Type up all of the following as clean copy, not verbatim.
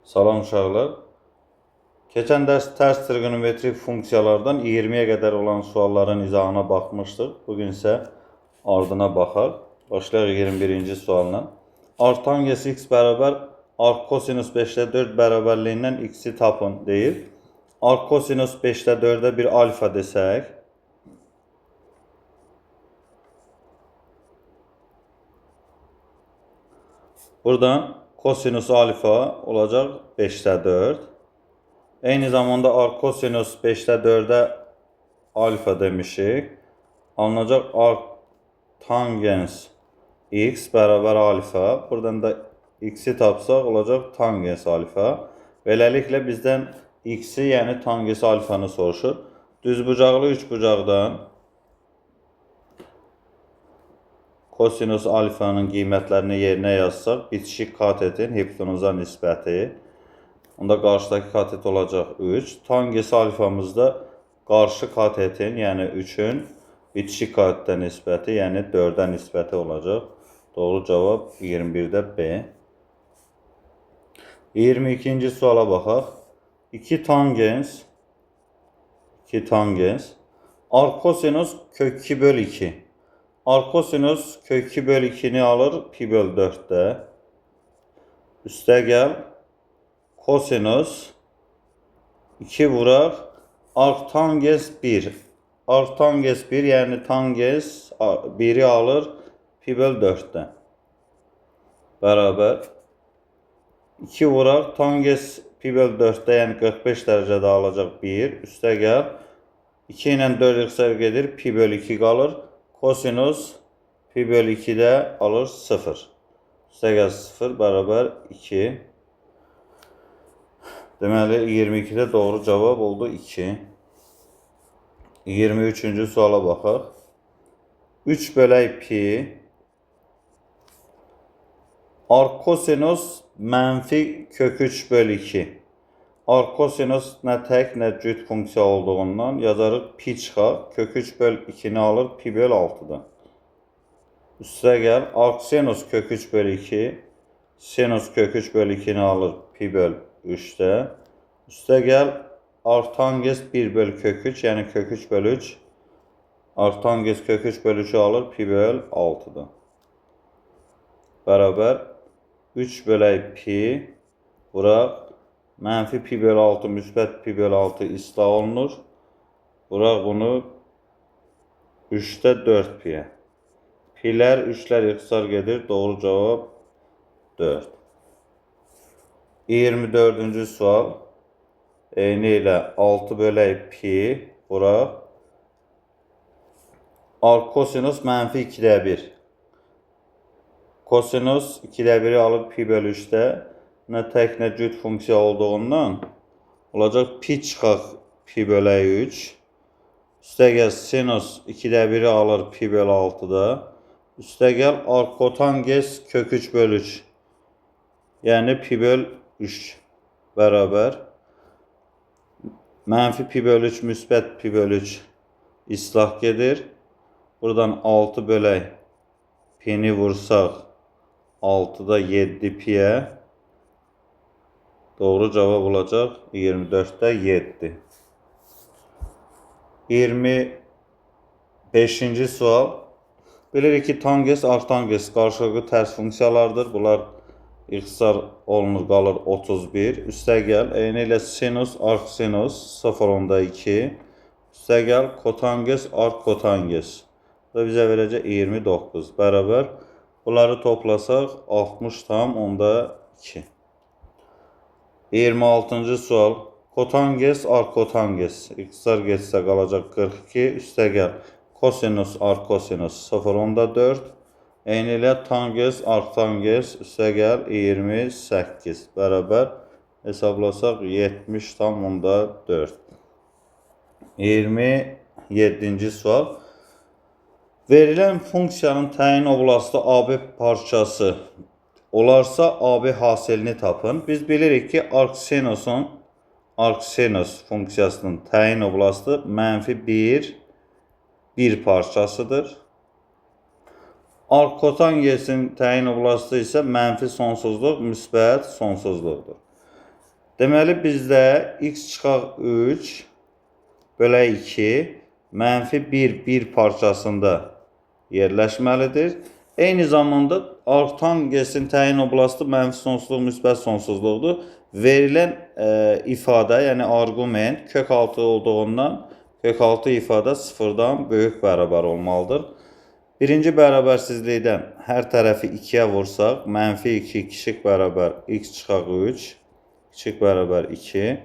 Salam uşaqlar. Keçən dərs tərs triqonometrik funksiyalardan 20-yə qədər olan sualların izahına baxmışdıq. Bugün isə ardına baxaq. Başlayaq 21-ci sualla. Arctangens x bərabər arc kosinus 5-də 4 bərabərliyindən x-i tapın deyir. Arc kosinus 5-də 4-ə bir alfa desək. Buradan kosinus alfa olacaq 5-də 4. Eyni zamanda arc kosinus 5-də 4-ə alfa demişik. Alınacaq arc tangens x bərabər alfa. Buradan da x-i tapsaq olacaq tangens alfa. Beləliklə bizdən x-i, yəni tangens alfanı soruşur. Düzbucaqlı üçbucaqdan kosinus alfanın qiymətlərini yerinə yazsaq, bitişik katetin hipotenuza nisbəti. Onda qarşıdakı katet olacaq 3. Tangens alfamızda qarşı katetin, yəni 3-ün bitişik katetə nisbəti, yəni 4-ə nisbəti olacaq. Doğru cavab 21-də B. 22-ci suala baxaq. 2 tangens arc kosinus kök 2 böl 2. Arc kosinus kök 2 böl 2-ni alır pi böl 4-də. Üstə gəl kosinus 2 vuraq arc tangens 1. Arc tangens 1, yəni tangens 1-i alır pi böl 4-də. Bərabər 2 vuraq tangens pi böl 4-də, yəni 45 dərəcədə alacaq 1. Üstə gəl 2 ilə 4 ixtisar gedir, pi böl 2 qalır. Kosinus pi böl 2-də alır 0. Üstə gəl 0 bərabər 2. Deməli 22-də doğru cavab oldu 2. 23-cü suala baxaq. 3 bölək pi arc kosinus mənfi kök 3 böl 2. Arc kosinus nə tək, nə cüt funksiya olduğundan yazarıq pi çıxaq. Kök 3 böl 2-ni alır pi böl 6-dan. Üstə gəl arc sinus kök 3 böl 2. Sinus kök 3 böl 2-ni alır pi böl 3-də. Üstə gəl arc tangens 1 böl kök 3, yəni kök 3 böl 3. Arc tangens kök 3 böl 3-ü alır pi böl 6-dan. Bərabər 3 bölək pi vuraq mənfi pi böl 6 müsbət pi böl 6 islah olunur. Vuraq bunu 3-də 4 piyə. Pilər, 3-lər ixtisar gedir. Doğru cavab 4. 24-cü sual. Eyni ilə 6 bölək pi vuraq arc kosinus mənfi 2-də 1. Kosinus 2-də 1-i alır pi böl 3-də. Nə tək, nə cüt funksiya olduğundan olacaq pi çıxaq pi bölək 3. Üstəgəl sinus 2-də 1-i alır pi böl 6-da. Üstəgəl arc kotangens kök 3 böl 3. Yəni pi böl 3 bərabər. Mənfi pi böl 3 müsbət pi böl 3 islah gedir. Buradan 6 bölək pini vursaq 6-da 7 piyə. Doğru cavab olacaq 24-də 7. 25-ci sual. Bilirik ki, tangens, arctangens qarşılıqlı tərs funksiyalardır. Bunlar ixtisar olunur, qalır 31. Üstə gəl, eyni ilə sinus, arc sinus 0,2. Üstə gəl, kotangens, arc kotangens. Bu da bizə verəcək 29 bərabər. Bunları toplasaq 60,2. 26-cı sual. Kotangens, arc kotangens. İxtisar getsə qalacaq 42. Üstə gəl kosinus, arc kosinus 0,4. Eyni ilə tangens, arc tangens. Üstə gəl 28 bərabər. Hesablasaq 70,4. 27-ci sual. Verilən funksiyanın təyin oblastı AB parçası olarsa AB hasilini tapın. Biz bilirik ki, arcsinus funksiyasının təyin oblastı mənfi 1, 1 parçasıdır. Arc kotangensin təyin oblastı isə mənfi sonsuzluq, müsbət sonsuzluqdur. Deməli, bizdə x çıxaq 3 bölək 2 mənfi 1, 1 parçasında yerləşməlidir. Eyni zamanda arctangensin təyin oblastı mənfi sonsuzluq, müsbət sonsuzluqdur. Verilən ifadə, yəni arqument kök 6 olduğundan kök 6 ifadə sıfırdan böyük bərabər olmalıdır. Birinci bərabərsizlikdən hər tərəfi 2-yə vursaq, mənfi 2 kiçik bərabər x çıxaq 3, kiçik bərabər 2.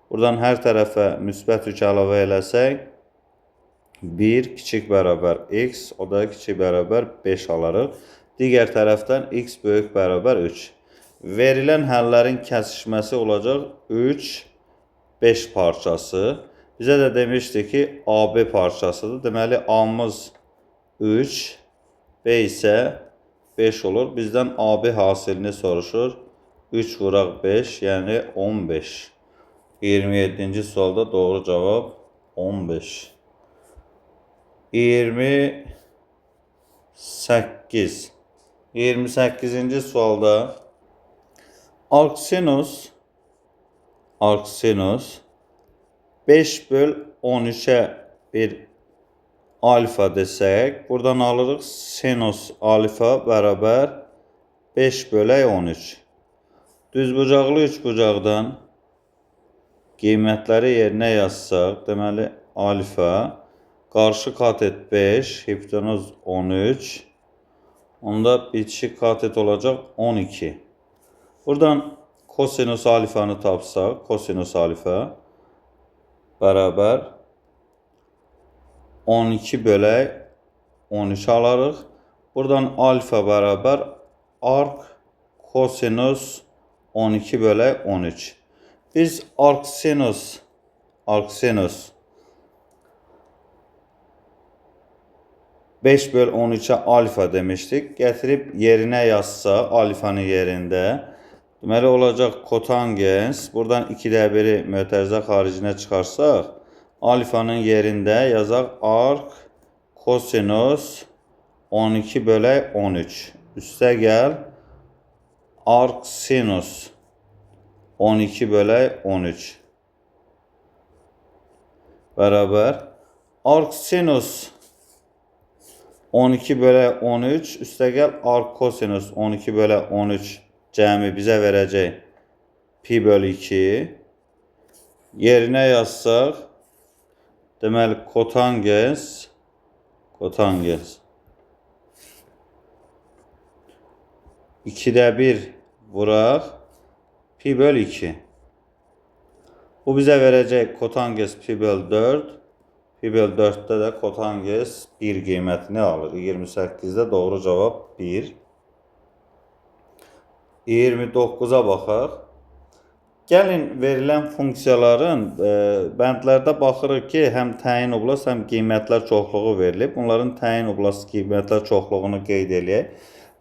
Buradan hər tərəfə müsbət 3 əlavə eləsək, 1 kiçik bərabər x, o da kiçik bərabər 5 alarıq. Digər tərəfdən x böyük bərabər 3. Verilən həllərin kəsişməsi olacaq 3, 5 parçası. Bizə də demişdi ki, AB parçasıdır. Deməli, A-mız 3, B isə 5 olur. Bizdən AB hasilini soruşur. 3 vuraq 5, yəni 15. 27-ci sualda doğru cavab 15. 28. 28-ci sualda arcsinus 5 böl 13-ə bir alfa desək, buradan alırıq sinus alfa bərabər 5 bölək 13. Düzbucaqlı üçbucaqdan qiymətləri yerinə yazsaq, deməli alfa qarşı katet 5, hipotenuz 13. Onda bitişik katet olacaq 12. Buradan kosinus alfanı tapsaq, kosinus alfa bərabər 12 bölək 13 alarıq. Buradan alfa bərabər arc kosinus 12 bölək 13. Biz arcsinus 5 böl 13-ə alfa demişdik. Gətirib yerinə yazsa, alfanın yerində, deməli olacaq kotangens. Buradan 2-də 1-i mötərizə xaricinə çıxarsaq, alfanın yerində yazaq arc kosinus 12 bölək 13. Üstə gəl arc sinus 12 bölək 13 bərabər arc sinus 12 bölək 13, üstəgəl arc kosinus 12 bölək 13 cəmi bizə verəcək pi bölü 2. Yerinə yazsaq, deməli kotangens 2-də 1 vuraq pi bölü 2. Bu bizə verəcək kotangens pi bölü 4. Pi bölü 4-də də kotangens 1 qiymətini alır. 28-də doğru cavab 1. 29-a baxaq. Gəlin verilən funksiyaların bəndlərdə baxırıq ki, həm təyin oblast, həm qiymətlər çoxluğu verilib. Bunların təyin oblast qiymətlər çoxluğunu qeyd eləyək.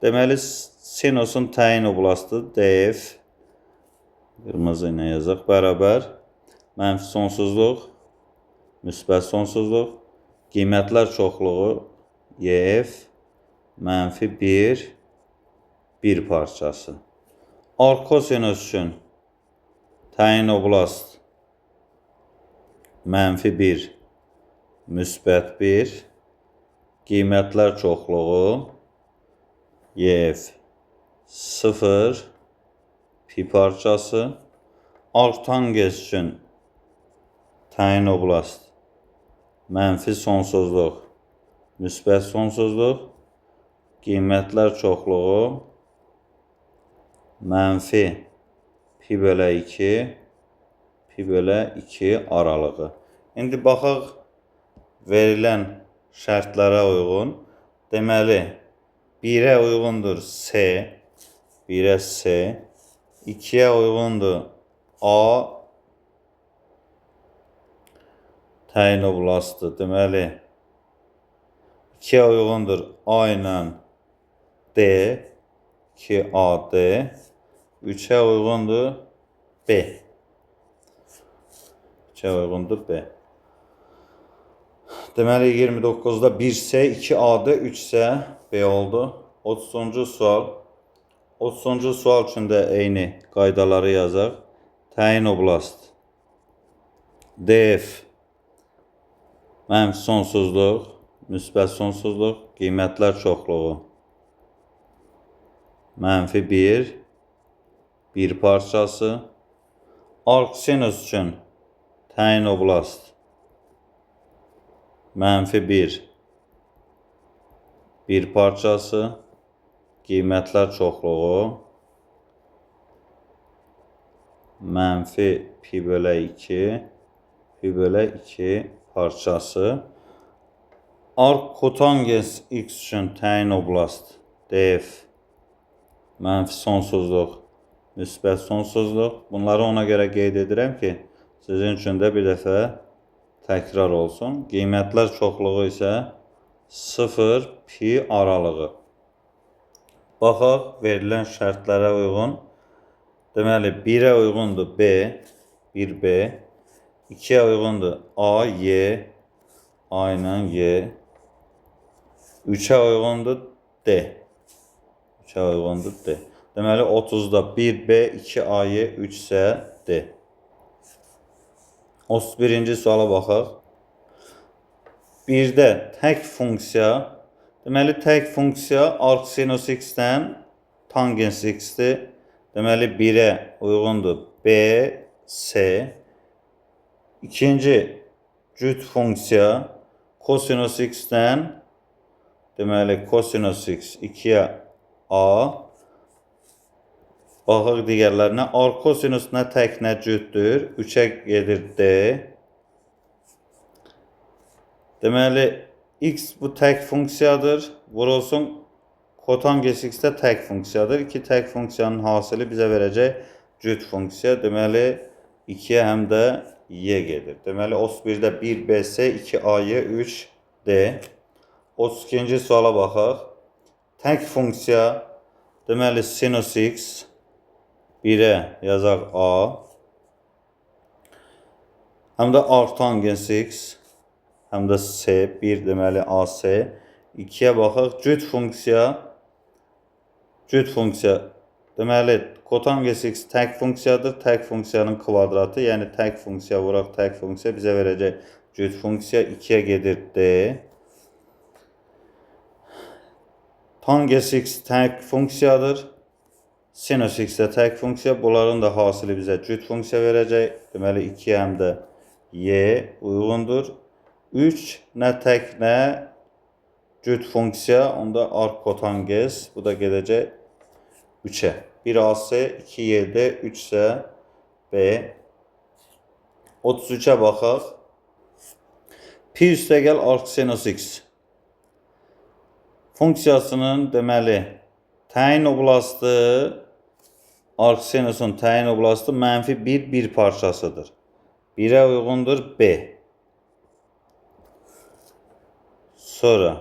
Deməli, sinusun təyin oblastı df, qırmızı ilə yazaq, bərabər mənfi sonsuzluq, müsbət sonsuzluq, qiymətlər çoxluğu YF, mənfi 1, 1 parçası. Arckosinus üçün təyin oblast mənfi 1, müsbət 1, qiymətlər çoxluğu YF 0, pi parçası. Arctangens üçün təyin oblast mənfi sonsuzluq, müsbət sonsuzluq, qiymətlər çoxluğu mənfi pi bölə 2, pi bölə 2 aralığı. İndi baxaq verilən şərtlərə uyğun. Deməli, 1-ə uyğundur C, 1-ə C, 2-yə uyğundur A, təyin oblastı. Deməli, 2-yə uyğundur A ilə D, 2AD, 3-ə uyğundur B. 3-ə uyğundur B. Deməli, 29-da 1C, 2AD, 3C B oldu. 30-cu sual. 30-cu sual üçün də eyni qaydaları yazaq. təyin oblast DF mənfi sonsuzluq, müsbət sonsuzluq, qiymətlər çoxluğu mənfi 1, 1 parçası. Arcsinus üçün təyin oblast mənfi 1, 1 parçası, qiymətlər çoxluğu mənfi pi bölə 2, pi bölə 2 parçası. Arckotangens x üçün təyin oblast DF mənfi sonsuzluq, müsbət sonsuzluq. Bunları ona görə qeyd edirəm ki, sizin üçün də bir dəfə təkrar olsun. Qiymətlər çoxluğu isə 0 pi aralığı. Baxaq verilən şərtlərə uyğun. Deməli, 1-ə uyğundur B, 1B, 2-yə uyğundur A, Y, A ilə Y, 3-ə uyğundur D, 3-ə uyğundur D. Deməli, 30-da 1B, 2AY, 3 isə D. 31-ci suala baxaq. 1-də tək funksiya, deməli, tək funksiya arcsinus x-dən tangens x-dir. Deməli, 1-ə uyğundur B, C. İkinci cüt funksiya kosinus x-dən, deməli, kosinus x 2-yə A. Baxaq digərlərinə. Arckosinus nə tək, nə cütdür. 3-ə gedir D. Deməli, x bu tək funksiyadır. Vurulsun, kotangens x də tək funksiyadır. İki tək funksiyanın hasili bizə verəcək cüt funksiya. Deməli, 2-yə həm də y gedir. Deməli, 31-də 1BC, 2AY, 3D. 32-ci suala baxaq. Tək funksiya, deməli, sinus x, 1-ə yazaq A. Həm də arctangens x, həm də C, 1 deməli AC. 2-yə baxaq. Cüt funksiya, cüt funksiya, deməli, kotangens x tək funksiyadır. Tək funksiyanın kvadratı, yəni tək funksiya vuraq, tək funksiya bizə verəcək cüt funksiya. 2-yə gedir D. Tangens x tək funksiyadır. Sinus x də tək funksiya. Bunların da hasili bizə cüt funksiya verəcək. Deməli, 2-yə həm də y uyğundur. 3 nə tək, nə cüt funksiya. Onda arckotangens. Bu da gedəcək 3-ə. 1 AC, 2 YD, 3 isə B. 33-ə baxaq. Pi üstəgəl arcsinus x funksiyasının, deməli, təyin oblastı, arcsinusun təyin oblastı mənfi 1, 1 parçasıdır. 1-ə uyğundur B. Sonra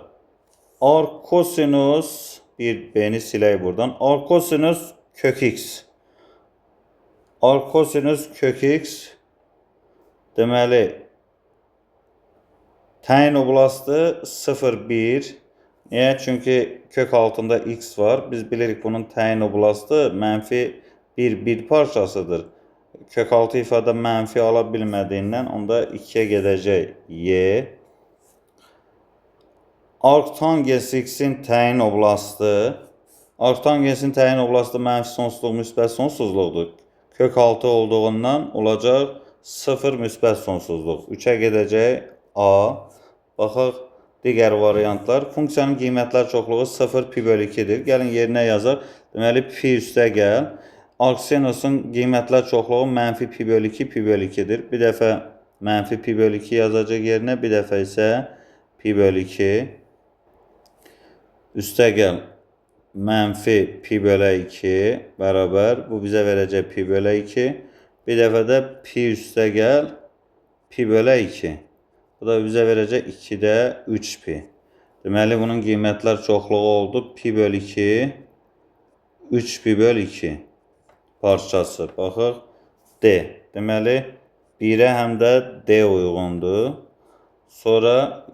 arckosinus, bir B-ni silək buradan. Arckosinus kök x. Arckosinus kök x, deməli, təyin oblastı 0, 1. Niyə? Çünki kök altında x var. Biz bilirik bunun təyin oblastı mənfi 1, 1 parçasıdır. Kök altı ifadə mənfi ala bilmədiyindən onda 2-yə gedəcək y. Arctangens x-in təyin oblastı. Arctangensin təyin oblastı mənfi sonsuzluq, müsbət sonsuzluqdur. Kök altı olduğundan olacaq 0 müsbət sonsuzluq. 3-ə gedəcək A. Baxaq digər variantlar. Funksiyanın qiymətlər çoxluğu 0 pi bölü 2-dir. Gəlin yerinə yazaq. Deməli, pi üstə gəl. Arcsinusun qiymətlər çoxluğu mənfi pi bölü 2, pi bölü 2-dir. Bir dəfə mənfi pi bölü 2 yazacaq yerinə, bir dəfə isə pi bölü 2. Üstə gəl mənfi pi bölə 2 bərabər. Bu bizə verəcək pi bölə 2. Bir dəfə də pi üstə gəl pi bölə 2. Bu da bizə verəcək 2-də 3 pi. Deməli, bunun qiymətlər çoxluğu oldu. Pi böl 2, 3 pi böl 2 parçası. Baxaq, D. Deməli, 1-ə həm də D uyğundur. Sonra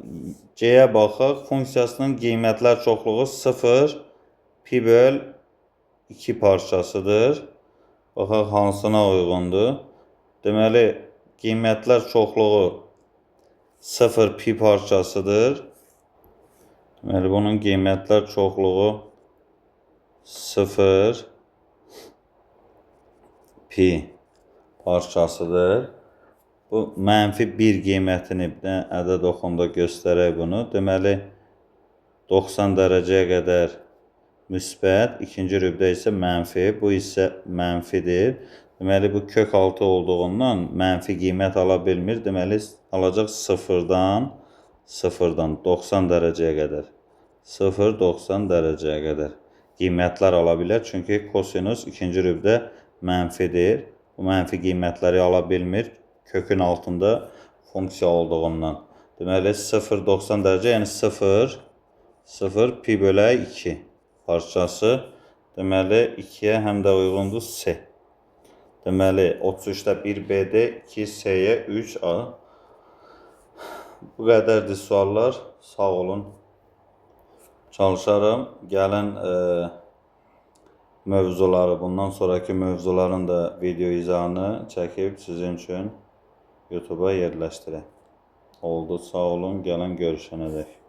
C-yə baxaq. Funksiyasının qiymətlər çoxluğu 0 pi böl 2 parçasıdır. Baxaq, hansına uyğundur. Deməli, qiymətlər çoxluğu 0 pi parçasıdır. Deməli, bunun qiymətlər çoxluğu 0 pi parçasıdır. Bu mənfi 1 qiymətini bir dənə ədəd oxunda göstərək bunu. Deməli, 90 dərəcəyə qədər müsbət, ikinci rübdə isə mənfi. Bu hissə mənfidir. Deməli, bu kök 6 olduğundan mənfi qiymət ala bilmir. Deməli, alacaq 0-dan 90 dərəcəyə qədər. 0-90 dərəcəyə qədər qiymətlər ala bilər. Çünki kosinus ikinci rübdə mənfidir. Bu mənfi qiymətləri ala bilmir kökün altında funksiya olduğundan. Deməli, 0-90 dərəcə, yəni 0, 0 pi bölək 2 parçası. Deməli, 2-yə həm də uyğundur C. Deməli, 33-də 1BD, 2C-yə 3A. Bu qədərdir suallar. Sağ olun. Çalışaram. Gələn mövzuları, bundan sonraki mövzuların da video izahını çəkib sizin üçün YouTube-a yerləşdirək. Oldu, sağ olun. Gələn görüşənədək.